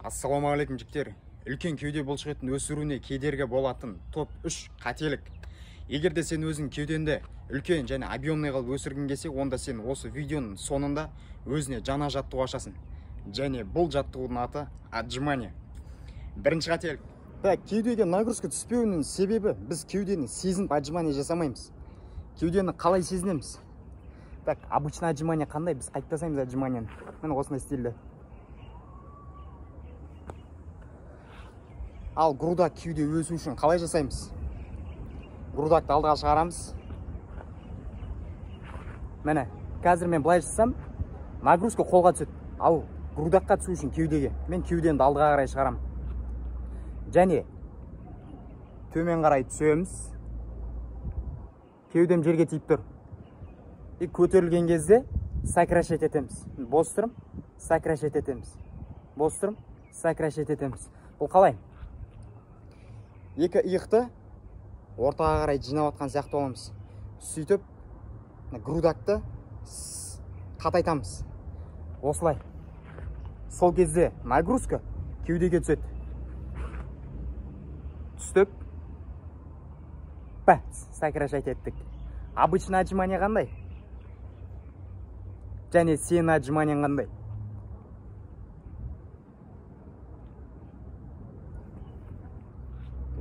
Ассалаумағалейкум жігіттер. Үлкен кеуде бұлшықетін өсіруіне кедергі болатын топ 3 қателік. Егер де сен өзің кеудеңді үлкен және объемный қылып өсіргің келсе, онда сен осы видеоның соңында өзіне жаңа жаттығу ашасың. Және бұл жаттығудың аты отжимание. Бірінші қателік. Так, кеудеге нагрузка түспеуінің себебі біз кеудені сезініп отжимание жасамаймыз. Кеудені қалай сезінеміз? Так, обычно отжимание қандай? Біз қайтып жасаймыз отжиманияны. Міне осындай стильде. Ал грудак кеуде өсу үшін қалай жасаймыз? Грудакты алдыға шығарамыз. Міне, қазір мен былай жасасам, нагрузка қолға түседі. Ал грудакқа түсу үшін кеудеге, мен кеудемді алдыға қарай шығарамын. Және төмен қарай түсеміз. Кеудем жерге тиіп тұр. И көтерілген кезде сокращать етеміз. Бос тұрым, сокращать етеміз. Бос тұрым, сокращать етеміз. Бұл қалай? Екі иықты ортаға қарай жинап атқан сияқты боламыз. Сөйтіп грудакты қатайтамыз. Осылай. Сол кезде нагрузка кеудеге түседі. Түстік. Бәц, сокращать еттік. Обычно отжимание қандай? Және сенің отжиманиең қандай?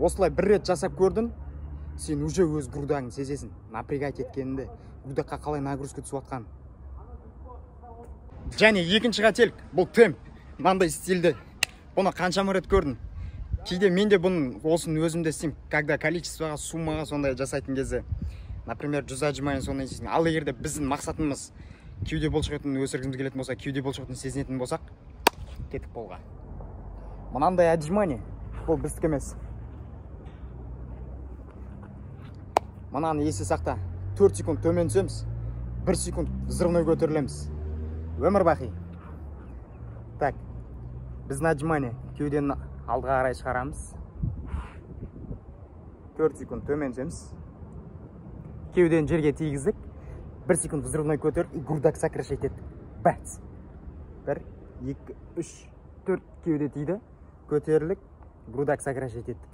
Осылай бір рет жасап көрдің, сен уже өз грудаңды сезесің, напрягать еткенінде, грудаққа қалай нагрузка түсіп жатқанын. Және екінші қателік, бұл темп. Мынандай стильде. Бұны қаншама рет көрдің. Кейде мен де бұны осыны өзім де істеймін, когда количествоға, суммаға сондай жасайтын кезде. Например, 100 отжимание сондай істейсің. Ал егер де біздің мақсатымыз кеуде бұлшықетін өсіргіміз келетін болса, кеуде бұлшықетін сезінетін болсақ, кеттік қолға. Мынандай отжимание бұл біздікі емес. Мынаны есте сақта. 4 секунд төмен түсеміз, 1 секунд взрывной көтерілеміз. Өмір бақи. Так, біздің отжимание кеудені алдыға қарай шығарамыз. 4 секунд төмен түсеміз. Кеудені жерге тигіздік. 1 секунд взрывной көтеріп, и грудак сокращать еттік. Бәц. 1, 2, 3, 4 кеуде тиді. Көтерілік, грудак сокращать еттік.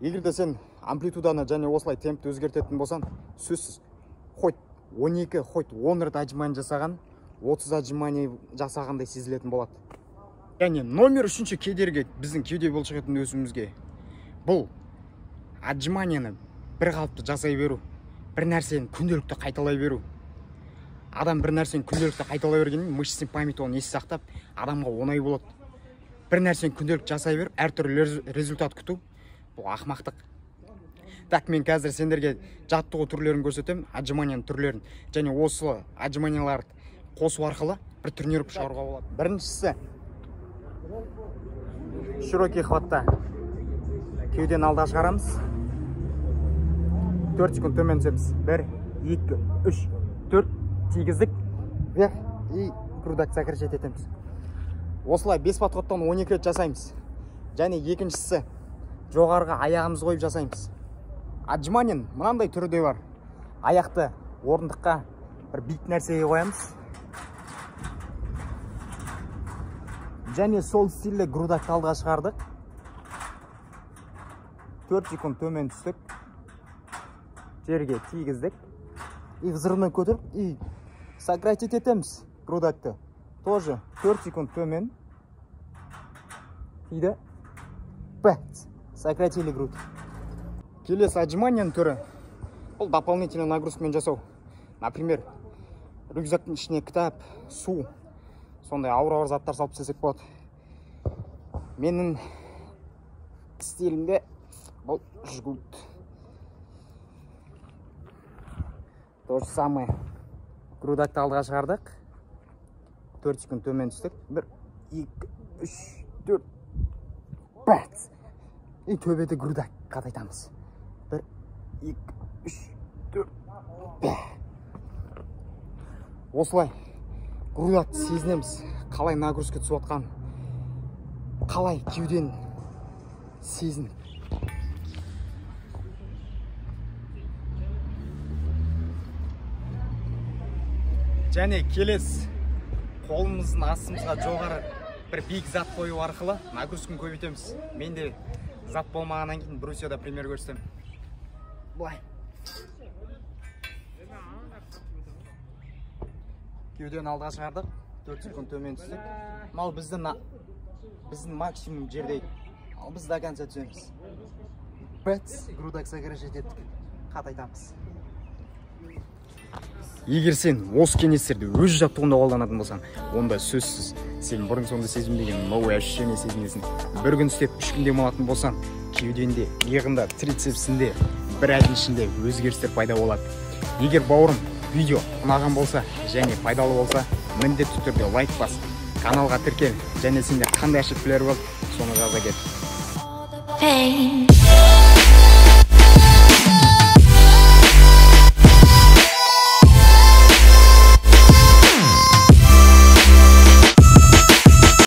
Егер де сен амплитуданы және осылай темпті өзгертетін болсаң, сөзсіз хоть 12, хоть 10 рет отжимание жасаған, 30 отжимание жасағандай сезілетін болады. Және номер 3-ші кедергі біздің кеуде бұлшықетін өсуімізге. Бұл отжиманияны бір қалыпты жасай беру, бір нәрсені күнделікті қайталай беру. Адам бір нәрсені күнделікті қайталай бергеннен мышечный память оны есте сақтап, адамға оңай болады. Бір нәрсені күнделікті жасай беріп, әртүрлі результат күту бұл ақмақтық. Так, мен қазір сендерге жаттығу түрлерін көрсетемін, отжиманияның түрлерін. Және осы отжиманияларды қосу арқылы бір тренировка шығаруға болады. Біріншісі широкий хватта кеудені алдыға шығарамыз. 4 секунд төмен түсеміз. 1, 2, 3, 4 тигіздік. Вверх и грудак сокращать етеміз. Осылай 5 подходтан 12 рет жасаймыз. Және екіншісі жоғарыға аяғымызды қойып жасаймыз. Отжиманияның мынандай түрі де бар. Аяқты орындыққа бір биік нәрсеге қоямыз. Және сол стильде грудакты алдыға шығардық. 4 секунд төмен түстік. Жерге тигіздік. И взрывной көтеріп, и сократить етеміз грудакты. Тоже 4 секунд төмен. Тиді. Бәц. Сократили грудь. Келесі отжиманияның түрі бұл дополнительный нагрузкамен жасау. Например, рюкзактың ішіне кітап, су, сондай ауыр-ауыр заттар салып істесек болады. Менің стилімде бұл жгут. То же самое. Грудакты алдыға шығардық. 4 секунд төмен түстік. 1, 2, 3, 4. Бәц. И төбеде грудак қатайтамыз. 1, 2, 3, 4. Осылай грудакты сезінеміз. Қалай нагрузка түсіп жатқанын, қалай кеудені сезініп. Және келесі қолымыздың астымызға жоғары Бір биік зат қою арқылы нагрузканы көбейтеміз. Менде зат болмағаннан кейін брусьяда пример көрсетемін. Былай. Кеудені алдыға шығардық, 4 секунд төмен түстік. Мал біздің максимум жерде. Ал біз до конца түсеміз. Бәц, грудак сокращать еттік. Қатайтамыз. Егер сен осы кеңестерді өз жаттығуында қолданатын болсаң, онда сөзсіз сен бұрын соңды сезінбеген новый ощущение сезінесің. Бір күн істеп, 3 күн демалатын болсаң, кеудеңде, иығында, трицепсінде бір айдың ішінде өзгерістер пайда болады. Егер бауырым видео ұнаған болса және пайдалы болса, міндетті түрде лайк бас, каналға тіркел және сенде қандай ошибкалар болды, соны жаза кет. Pain.